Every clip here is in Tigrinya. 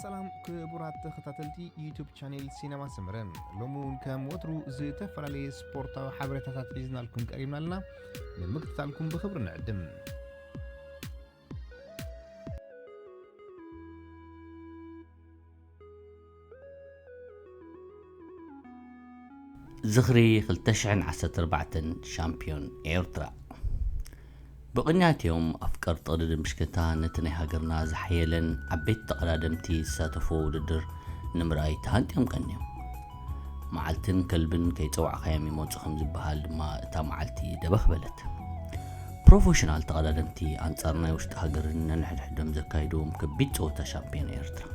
ሰላም ክቡራት ተኸታተልቲ ዩቱብ ቻኔል ሲነማ ሰመረ፣ ሎሚ እውን ከም ወትሩ ዝተፈላለየ ስፖርታዊ ሓበሬታታት ሒዝናልኩም ቀሪብና ኣለና። ንምክትታልኩም ብኽብሪ ንዕድም። ዝኽሪ ክልተ ሽሕን ዓሰርተ ኣርባዕተን ሻምፒዮን ኤርትራ። ብቕንያት እዮም ኣፍቀርቲ ቅድድም ብሽክለታ ነቲ ናይ ሃገርና ዝሓየለን ዓበይቲ ተቐዳደምቲ ዝሳተፍዎ ውድድር ንምርኣይ ተሃንጥዮም ቀንዮም። መዓልትን ከልብን ከይጸዋዕካዮም ይመጹ ከም ዝበሃል ድማ እታ መዓልቲ ደበኽ በለት። ፕሮፌሽናል ተቐዳደምቲ ኣንጻር ናይ ውሽጢ ሃገርን ነንሕድሕዶም ዘካይድዎም ከቢድ ጸወታ ሻምፒዮን ኤርትራ።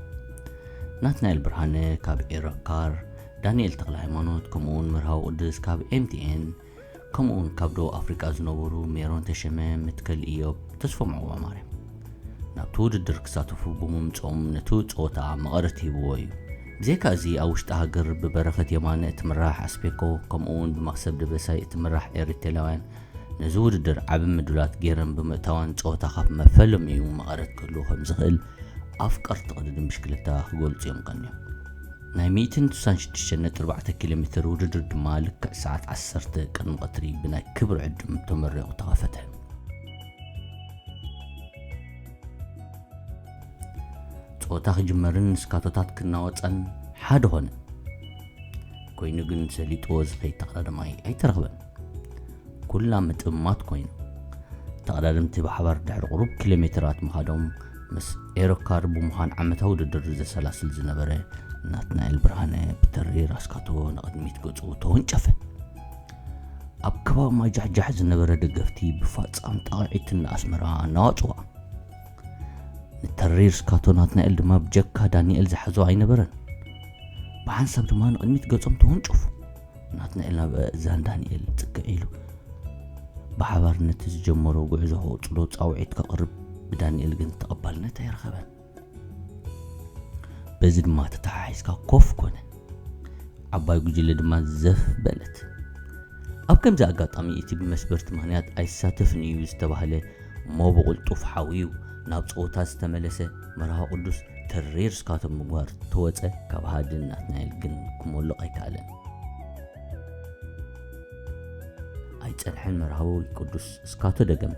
ናትናኤል ብርሃነ ካብ ኤሮካር፣ ዳንኤል ተኽለ ሃይማኖት፣ ከምኡ እውን መርሃዊ ቅዱስ ካብ ኤምቲኤን፣ ከምኡ እውን ካብ ደቡብ ኣፍሪቃ ዝነበሩ ሜሮን ተሸመ፣ መትከል ኢዮብ፣ ተስፎም ዑቕባማርያም ናብቲ ውድድር ክሳተፉ ብምምጽኦም ነቲ ጸወታ መቐረት ሂብዎ እዩ። ብዘይካ እዚ ኣብ ውሽጢ ሃገር ብበረኸት የማነ እትምራሕ ኣስፔኮ፣ ከምኡ እውን ብመኽሰብ ደበሳይ እትምራሕ ኤሪትራውያን ነዚ ውድድር ዓቢ ምድላት ገይረን ብምእታወን ጸወታ ካብ መፈለሚኡ መቐረት ክህልዎ ከም ዝኽእል ኣፍቀርቲ ቅድድም ብሽክለታ ክገልጹ እዮም ቀንዮም። ናይ ሚእትን ስሳን ሽዱሽተ ነጥቢ ኣርባዕተ ኪሎ ሜትር ውድድር ድማ ልክዕ ሰዓት ዓሰርተ ቅድሚ ቀትሪ ብናይ ክብሪ ዕድም ተመሪቑ ተኸፈተ። ጸወታ ክጅመርን ስካቶታት ክናወጸን ሓደ ኾነ። ኮይኑ ግን ሰሊጥዎ ዝኸይድ ተቐዳዳማይ ኣይተረኽበን። ኩላ ምጥማት ኮይኑ። ተቐዳደምቲ ብሓባር ድሕሪ ቁሩብ ኪሎ ሜትራት ምኻዶም፣ ምስ ኤሮካር ብምዃን ዓመታዊ ውድድር ዘሰላስል ዝነበረ ናትናኤል ብርሃነ ብተሪር ኣስካቶ ንቕድሚት ገጹ ተወንጨፈ። ኣብ ከባቢ ማይ ጃሕጃሕ ዝነበረ ደገፍቲ ብፋጻም ጣቕዒት ንኣስመራ ኣናዋጽዋ። ንተሪር ስካቶ ናትናኤል ድማ ብጀካ ዳንኤል ዝሓዞ ኣይነበረን። ብሓንሳብ ድማ ንቕድሚት ገጾም ተወንጨፉ። ናትናኤል ናብ እዛን ዳንኤል ጽግዕ ኢሉ፣ ብሓባር ነቲ ዝጀመሮ ጉዕዞ ክቕጽሎ ጻውዒት ከቕርብ፣ ብዳንኤል ግን ተቐባልነት ኣይረኸበን። በዚ ድማ ተተሓሒዝካ ኮፍ ኮነ። ዓባይ ጉጅለ ድማ ዘፍ በለት። ኣብ ከምዚ ኣጋጣሚ እቲ ብመስበርቲ ምኽንያት ኣይሳተፍን እዩ ዝተባህለ እሞ ብቕልጡፍ ሓውዩ ናብ ጸወታ ዝተመለሰ መርሃዊ ቅዱስ ተሪር ስካቶ ምግባር ተወጸ። ካብ ሃድን ናትናኤል ግን ክሞልቕ ኣይከኣለን። ኣይጸንሐን መርሃዊ ቅዱስ ስካቶ ደገመ።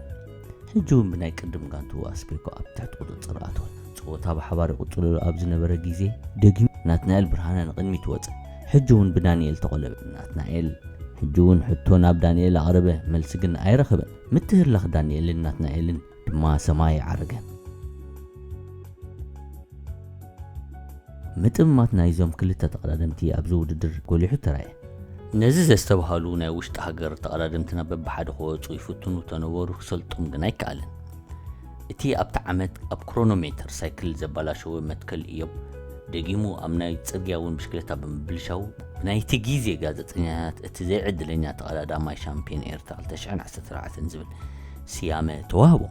ሕጂ እውን ብናይ ቅድም ጋንቱ ኣስፔኮ ኣብ ትሕቲ ቁጽጽር ኣተወ። ጸወታ ብሓባር ይቕጽልሉ ኣብ ዝነበረ ግዜ ደጊሙ ናትናኤል ብርሃነ ንቕድሚት ወጸ። ሕጂ እውን ብዳንኤል ተቖለበ። ናትናኤል ሕጂ እውን ሕቶ ናብ ዳንኤል ኣቕረበ፣ መልሲ ግን ኣይረኸበን። ምትህልላኽ ዳንኤልን ናትናኤልን ድማ ሰማይ ዓረገ። ምጥምማት ናይዞም ክልተ ተቐዳደምቲ ኣብዚ ውድድር ጎሊሑ ተራእየ። ነዚ ዘስተብሃሉ ናይ ውሽጢ ሃገር ተቐዳደምትና በብሓደ ክወጹ ይፍትኑ ተነበሩ፣ ክሰልጦም ግን ኣይከኣለን። እቲ ኣብቲ ዓመት ኣብ ክሮኖሜተር ሳይክል ዘባላሸወ መትከል ኢዮብ፣ ደጊሙ ኣብ ናይ ጽርግያ እውን ብሽክለታ ብምብልሻው፣ ብናይቲ ግዜ ጋዜጠኛታት እቲ ዘይዕድለኛ ተቐዳዳማይ ሻምፒዮን ኤርትራ ክልተ ሽሕን ዓሰርተ ኣርባዕተን ዝብል ስያመ ተዋህቦ።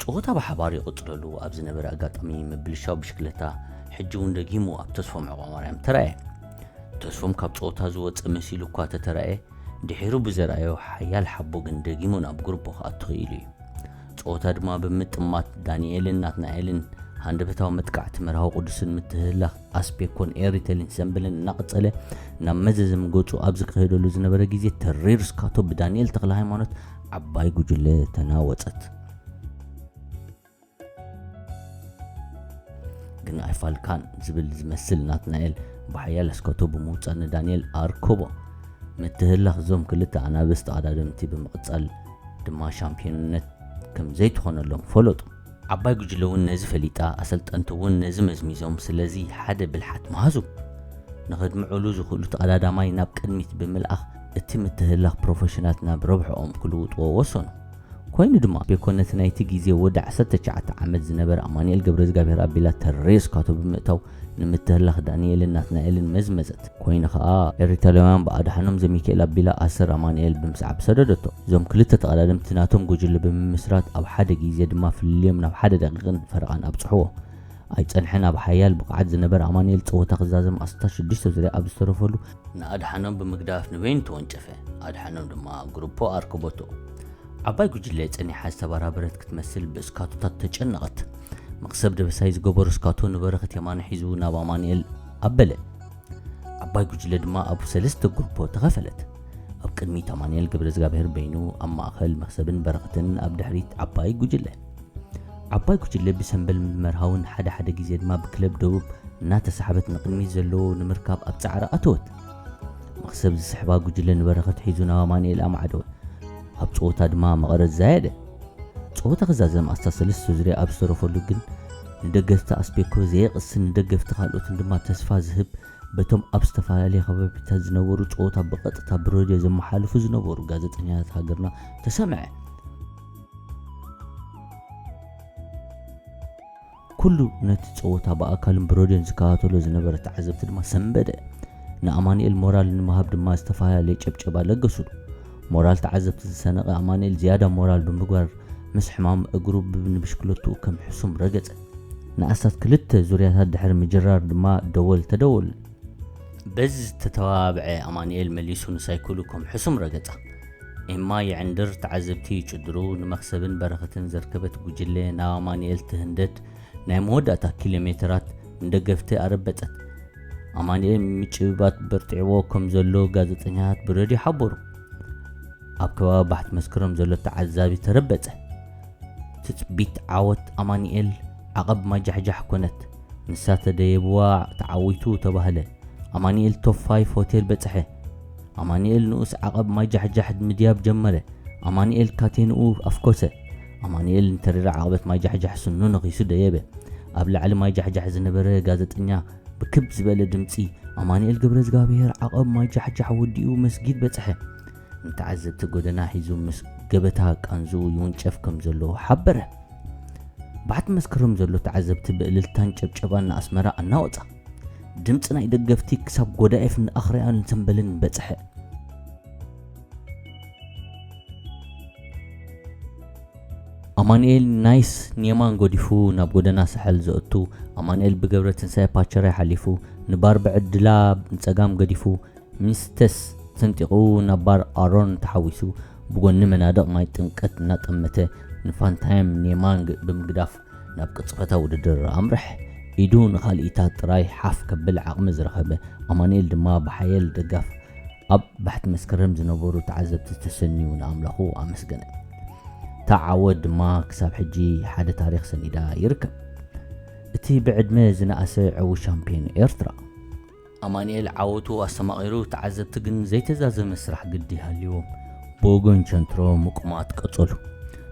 ጸወታ ብሓባር ይቕጽለሉ ኣብ ዝነበረ ኣጋጣሚ ምብልሻው ብሽክለታ ሕጂ እውን ደጊሙ ኣብ ተስፎም ዑቕባማርያም ተራእየ። ተስፎም ካብ ጸወታ ዝወጸ መሲሉ እኳ ተተራእየ፣ ድሒሩ ብዘርኣዮ ሓያል ሓቦ ግን ደጊሙ ናብ ግሩፖ ክኣቱ ክኢሉ እዩ። ጸወታ ድማ ብምጥማት ዳንኤልን ናትናኤልን ሃንደበታዊ መጥቃዕቲ መርሃዊ ቅዱስን ምትህልላኽ ኣስፔኮን ኤሪቴልን ሰምብልን እናቐጸለ ናብ መዘዘም ገጹ ኣብ ዝካየደሉ ዝነበረ ግዜ ተሪር ስካቶ ብዳንኤል ተኽለ ሃይማኖት ዓባይ ጉጅለ ተናወጸት። ግን ኣይፋልካን ዝብል ዝመስል ናትናኤል ብሓያል ኣስካቶ ብምውጻእ ንዳንኤል ኣርኮቦ። ምትህልላኽ እዞም ክልተ ኣናብስ ተቐዳደምቲ ብምቕጻል ድማ ሻምፒዮንነት ከም ዘይትኾነሎም ፈለጡ። ዓባይ ጉጅለ እውን ነዚ ፈሊጣ፣ ኣሰልጠንቲ እውን ነዚ መዝሚዞም፣ ስለዚ ሓደ ብልሓት መሃዙ። ንኸድምዑሉ ዝኽእሉ ተቐዳዳማይ ናብ ቅድሚት ብምልኣኽ እቲ ምትህልላኽ ፕሮፌሽናት ናብ ረብሕኦም ክልውጥዎ ወሰኑ። ኮይኑ ድማ ኣስፔኮ ነቲ ናይቲ ግዜ ወዲ ዓሰርተ ትሽዓተ ዓመት ዝነበረ ኣማኑኤል ገብረዝጋብሔር ኣቢላ ተሬር ስካቶ ብምእታው ንምትህልላኽ ዳንኤልን ናትናኤልን መዝመዘት። ኮይኑ ኸኣ ኤሪትራውያን ብኣድሓኖም ዘሚካኤል ኣቢላ ኣሰር ኣማኑኤል ብምስዓብ ሰደደቶ። እዞም ክልተ ተቐዳደምቲ ናቶም ጉጅለ ብምምስራት ኣብ ሓደ ግዜ ድማ ፍልልዮም ናብ ሓደ ደቂቕን ፈረቓን ኣብጽሕዎ። ኣይጸንሐን ኣብ ሓያል ብቕዓት ዝነበረ ኣማኑኤል ጸወታ ክዛዘም ኣስታት ሽዱሽተ ዙርያ ኣብ ዝተረፈሉ ንኣድሓኖም ብምግዳፍ ንበይኑ ተወንጨፈ። ኣድሓኖም ድማ ግሩፖ ኣርክቦቶ። ዓባይ ጉጅለ ጸኒሓ ዝተበራበረት ክትመስል ብእስካቶታት ተጨነቐት። መኽሰብ ደበሳይ ዝገበሮ ስካቶ ንበረኸት የማነ ሒዙ ናብ ኣማኑኤል ኣበለ። ዓባይ ጉጅለ ድማ ኣብ ሰለስተ ግሩፖ ተኸፈለት። ኣብ ቅድሚት ኣማኑኤል ገብረ እግዚኣብሔር በይኑ፣ ኣብ ማእኸል መኽሰብን በረኸትን፣ ኣብ ድሕሪት ዓባይ ጉጅለ። ዓባይ ጉጅለ ብሰምበል መርሃውን ሓደ ሓደ ግዜ ድማ ብክለብ ደቡብ እናተሳሕበት ንቕድሚት ዘለዎ ንምርካብ ኣብ ጻዕሪ ኣተወት። መኽሰብ ዝስሕባ ጉጅለ ንበረኸት ሒዙ ናብ ኣማኑኤል ኣማዕደወ። ኣብ ጸወታ ድማ መቐረት ዛየደ። ጸወታ ክዛዘም ኣስታት ሰለስተ ዙርያ ኣብ ዝተረፈሉ ግን ንደገፍቲ ኣስቤኮ ዘየቕስን ንደገፍቲ ካልኦትን ድማ ተስፋ ዝህብ በቶም ኣብ ዝተፈላለየ ከባቢታት ዝነበሩ ጸወታ ብቐጥታ ብሬድዮ ዘመሓልፉ ዝነበሩ ጋዜጠኛታት ሃገርና ተሰምዐ። ኩሉ ነቲ ጸወታ ብኣካልን ብሬድዮን ዝከታተሎ ዝነበረ ተዓዘብቲ ድማ ሰንበደ። ንኣማኑኤል ሞራል ንምሃብ ድማ ዝተፈላለየ ጨብጨባ ለገሱሉ። ሞራል ተዓዘብቲ ዝሰነቐ ኣማኑኤል ዝያዳ ሞራል ብምግባር ምስ ሕማም እግሩ ብ-፣ ንብሽክለትኡ ከም ሕሱም ረገጸ። ንኣስታት ክልተ ዙርያታት ድሕሪ ምጅራር ድማ ደወል ተደወሉ። በዚ ዝተተባብዐ ኣማኑኤል መሊሱ ንሳይክሉ ከም ሕሱም ረገጻ። ኤማ ይዕንድር፣ ተዓዘብቲ ይጭድሩ፣ ንመኽሰብን በረኸትን ዘርከበት ጉጅለ ናብ ኣማኑኤል ትህንደድ፣ ናይ መወዳእታ ኪሎ ሜተራት ንደገፍቲ ኣረበጸት። ኣማኑኤል ምጭብባጥ በርጢዕዎ ከም ዘሎ ጋዜጠኛታት ብሬድዮ ሓበሩ። ኣብ ከባቢ ባሕቲ መስከረም ዘሎ ተዓዛቢ ተረበጸ። ትጽቢት ዓወት ኣማኑኤል ዓቐብ ማጃሕጃሕ ኮነት። ንሳ ተደየብዋ ተዓዊቱ ተባህለ። ኣማኑኤል ቶፕ ፋይፍ ሆቴል በጽሐ። ኣማኑኤል ንኡስ ዓቐብ ማጃሕጃሕ ምድያብ ጀመረ። ኣማኑኤል ካቴንኡ ኣፍኮሰ። ኣማኑኤል ንተሪራ ዓቐበት ማጃሕጃሕ ስኑ ነኺሱ ደየበ። ኣብ ላዕሊ ማጃሕጃሕ ዝነበረ ጋዜጠኛ ብክብ ዝበለ ድምጺ፣ "ኣማኑኤል ገብረ እግዚኣብሔር ዓቐብ ማጃሕጃሕ ወዲኡ መስጊድ በጽሐ." ንተዓዘብቲ ጎደና ሒዙ ምስ ገበታ ቃንዝኡ ይውንጨፍ ከም ዘሎ ሓበረ። ባሕቲ መስከረም ዘሎ ተዓዘብቲ ብእልልታን ጨብጨባን ንኣስመራ ኣናወጻ። ድምጺ ናይ ደገፍቲ ክሳብ ጎዳኤፍ ንኣኽርያን ሰምበልን በጽሐ። ኣማኑኤል ናይስ ኔማን ገዲፉ ናብ ጎደና ሳሕል ዘእቱ፣ ኣማኑኤል ብገብረ ትንሳኤ ፓቸራይ ሓሊፉ፣ ንባር ብዕድላ ንጸጋም ገዲፉ፣ ሚስተስ ሰንጢቑ ናብ ባር ኣሮን ተሓዊሱ፣ ብጎኒ መናድቕ ማይ ጥምቀት እናጠመተ፣ ንፋንታይም ኔማን ግ-፣ ብምግዳፍ ናብ ቅጽበታዊ ውድድር ኣምርሐ። ኢዱ ንኻልኢታት ጥራይ ሓፍ ከብል ዓቕሚ ዝረኸበ ኣማኑኤል ድማ ብሓየል ደጋፍ ኣብ ባሕቲ መስከረም ዝነበሩ ተዓዘብቲ ተሰንዩ ንኣምላኹ ኣመስገነ። እታ ዓወት ድማ ክሳብ ሕጂ ሓደ ታሪኽ ሰኒዳ ይርከብ። እቲ ብዕድመ ዝነኣሰ ዕዉት ሻምፒዮን ኤርትራ። ኣማኑኤል ዓወቱ ኣስተማቒሩ፣ ተዓዘብቲ ግን ዘይተዛዘመ ስራሕ ግዲ ሃልይዎም ብወገን ቸንትሮ ምቁማት ቀጸሉ።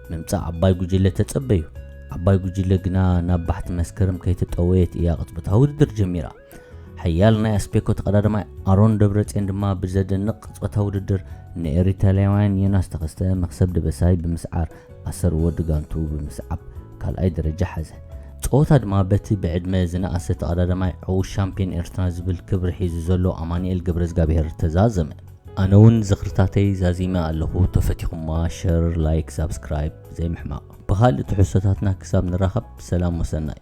ምምጻእ ዓባይ ጉጅለ ተጸበዩ። ዓባይ ጉጅለ ግና ናብ ባሕቲ መስከረም ከይተጠወየት እያ ቅጽበታዊ ውድድር ጀሚራ። ሓያል ናይ ኣስፔኮ ተቐዳዳማይ ኣሮን ደብረጽዮን ድማ ብዘደንቕ ቅጽበታዊ ውድድር ንኤሪትራውያን ዮናስ ተኸስተ፣ መኽሰብ ደበሳይ ብምስዓር ኣሰር ወዲ ጋንቱ ብምስዓብ ካልኣይ ደረጃ ሓዘ። ጸወታ ድማ በቲ ብዕድመ ዝነኣሰ ተቐዳዳማይ ዕዉት ሻምፒዮን ኤርትራ ዝብል ክብሪ ሒዙ ዘሎ ኣማኑኤል ገብረዝጋብሄር ተዛዘመ። ኣነ እውን ዝኽርታተይ ዛዚመ ኣለኹ። ተፈቲኹማ ሸር፣ ላይክ፣ ሳብስክራይብ ዘይምሕማቕ። ብኻልእ ትሕዝቶታትና ክሳብ ንራኸብ ሰላም ወሰናይ።